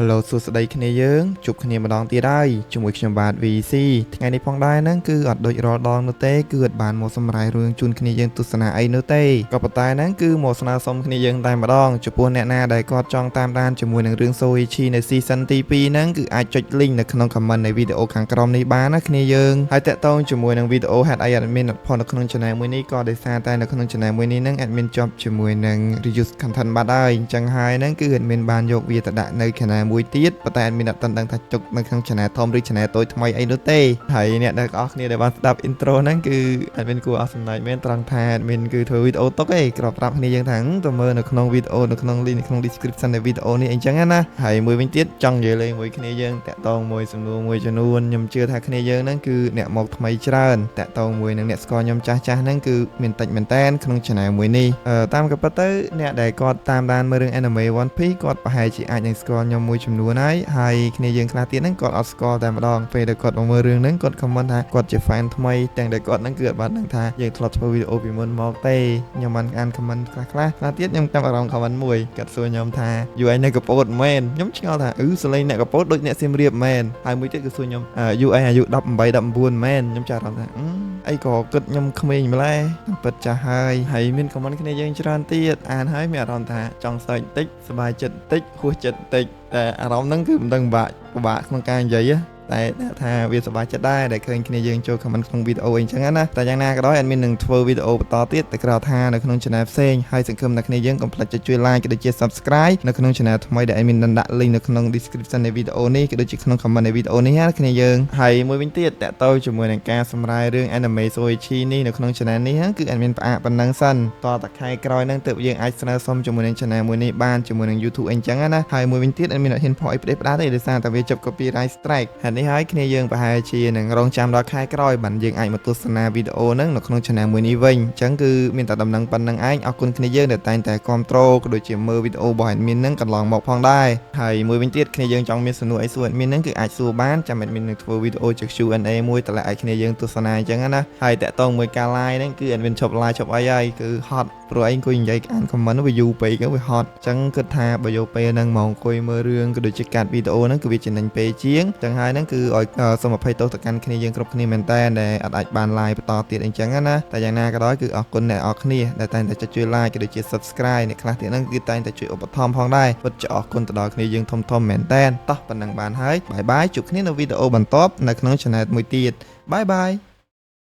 Hello សួស្តីគ្នាយើងជួបគ្នាម្ដងទៀតហើយជាមួយខ្ញុំបាទ VC ថ្ងៃនេះផងដែរហ្នឹងគឺអត់ដូចរាល់ដងនោះទេគឺអត់បានមកសម្រាយរឿងជូនគ្នាយើងទស្សនាអីនោះទេក៏ប៉ុន្តែហ្នឹងគឺមកស្នើសុំគ្នាយើងតែម្ដងចំពោះអ្នកណាដែលគាត់ចង់តាមដានជាមួយនឹងរឿង Soichi នៅ season ទី2ហ្នឹងគឺអាចចុច link នៅក្នុង comment នៃវីដេអូខាងក្រោមនេះបានណាគ្នាយើងហើយតាក់ទងជាមួយនឹងវីដេអូហេតុអី admin អត់ផុសនៅក្នុង channel មួយនេះក៏ដោយសារតែនៅក្នុង channel មួយនេះហ្នឹង admin ជាប់ជាមួយនឹង reuse content បាត់ហើយអញ្ចឹងហើយហ្នឹងគឺ admin បានយកវាទៅដាក់នៅ channel មួយទៀតប៉ុន្តែ admin អត់ទាន់ដឹងថាចុកនៅក្នុង channel ធំឬ channel តូចថ្មីអីនោះទេហើយអ្នកដែលអស់គ្នាដែលបានស្ដាប់ intro ហ្នឹងគឺ admin គួរអស់សំណើចមែនត្រង់ថា admin គឺធ្វើវីដេអូទុកឯងក្របប្រាប់គ្នាយើងថាទៅមើលនៅក្នុងវីដេអូនៅក្នុង link នៅក្នុង description នៃវីដេអូនេះអីចឹងណាហើយមួយវិញទៀតចង់និយាយលេងមួយគ្នាយើងតាក់ទងមួយសំណួរមួយចំនួនខ្ញុំជឿថាគ្នាយើងហ្នឹងគឺអ្នកមកថ្មីច្រើនតាក់ទងមួយនឹងអ្នកស្គាល់ខ្ញុំចាស់ចាស់ហ្នឹងគឺមានតិចមែនតែនក្នុង channel មួយនេះអឺតាមក៏ពិតទៅអ្នកដែលគាត់តាមដានមើលរឿង anime One Piece គាត់ប្រហែលជាអាចនឹងស្គាល់ខ្ញុំមួយចំនួនហើយហើយគ្នាយើងខ្លះទៀតហ្នឹងគាត់អត់ស្គាល់តែម្ដងពេលដែលគាត់មកមើលរឿងហ្នឹងគាត់ comment ថាគាត់ជា fan ថ្មីទាំងដែលគាត់ហ្នឹងគឺអត់បានដឹងថាយើងធ្លាប់ធ្វើវីដេអូពីមុនមកទេខ្ញុំបានអាន comment ខ្លះខ្លះខ្លះទៀតខ្ញុំចាំអារម្មណ៍ comment មួយគាត់សួរខ្ញុំថាយូរឯងនៅកពតមែនខ្ញុំឆ្ងល់ថាអឺសលេងអ្នកកពតដូចអ្នកសៀមរាបមែនហើយមួយទៀតគឺសួរខ្ញុំយូរឯងអាយុ18 19មែនខ្ញុំចាប់អារម្មណ៍ថាអីក៏គិតខ្ញុំក្មេងម្ល៉េះពិតចាស់ហើយហើយមាន comment គ្នាយើងច្រើនទៀតអានហើយមានអារម្មណ៍ថាចង់សើចតិចសប្បាយចិត្តតិចហួសចិត្តតិចតែអារម្មណ៍ហ្នឹងគឺមិនដឹងពិបាកពិបាកក្នុងការនិយាយណាតែថាវាសប្បាយចិត្តដែរដែលឃើញគ្នាយើងចូល comment ក្នុងវីដេអូអីចឹងណាតែយ៉ាងណាក៏ដោយ admin នឹងធ្វើវីដេអូបន្តទៀតតែក្រៅថានៅក្នុង channel ផ្សេងហើយសង្ឃឹមថាគ្នាយើងកុំភ្លេចចុចជួយ like ក៏ដូចជា subscribe នៅក្នុង channel ថ្មីដែល admin នឹងដាក់ link នៅក្នុង description នៃវីដេអូនេះក៏ដូចជាក្នុង comment នៃវីដេអូនេះណាគ្នាយើងហើយមួយវិញទៀតតាក់ទងជាមួយនឹងការសម្រាយរឿង anime Soichi នេះនៅក្នុង channel នេះគឺ admin ផ្អាកប៉ុណ្ណឹងសិនតតែខែក្រោយហ្នឹងទើបយើងអាចស្នើសុំជាមួយនឹង channel មួយនេះបានជាមួយនឹង YouTube អីចឹងណាហើយមួយវិញទៀត admin អត់ហ៊ានផុសអីផ្ដេសផ្ដាសទេដោយសារតែវាជាប់ copyright strike ហេតុនេះហើយគ្នាយើងប្រហែលជានឹងរងចាំដល់ខែក្រោយបានយើងអាចមកទស្សនាវីដេអូហ្នឹងនៅក្នុង channel មួយនេះវិញអញ្ចឹងគឺមានតែដំណឹងប៉ុណ្ណឹងឯងអរគុណគ្នាយើងដែលតែងតែគ្រប់គ្រងក៏ដូចជាមើលវីដេអូរបស់ admin ហ្នឹងកន្លងមកផងដែរហើយមួយវិញទៀតគ្នាយើងចង់មានសំណួរអីសួរ admin ហ្នឹងគឺអាចសួរបានចាំ admin នឹងធ្វើវីដេអូជា Q&A មួយតម្លាក់ឲ្យគ្នាយើងទស្សនាអញ្ចឹងណាហើយតាក់ទងមួយការ live ហ្នឹងគឺ admin ឈប់ live ឈប់អីហើយគឺហត់ព្រោះឯងអង្គុយនិយាយអាន comment វាយូរពេកវាហត់អញ្ចឹងគិតថាបើយកពេលហ្នឹងមកអង្គុយមើលរឿងក៏ដូចជាកាត់វីដេអូហ្នឹងគឺវាចំណេញពេលជាងអញ្ចឹងហើយហ្នឹងគឺឲ្យសូមអភ័យទោសទៅកាន់គ្នាយើងគ្រប់គ្នាមែនតើដែលអត់អាចបាន live បន្តទៀតអញ្ចឹងណាតែយ៉ាងណាក៏ដោយគឺអរគុណអ្នកអរគ្នាដែលតែងតែចុចជួយ like ក៏ដូចជា subscribe អ្នកខ្លះទៀតហ្នឹងគឺតែងតែជួយឧបត្ថម្ភផងដែរពិតជាអរគុណទៅដល់គ្នាយើងធំធំមែនតើតោះប៉ុណ្ណឹងបានហើយ bye bye ជួបគ្នានៅវីដេអូបន្ទាប់នៅក្នុង channel មួយទៀត bye bye.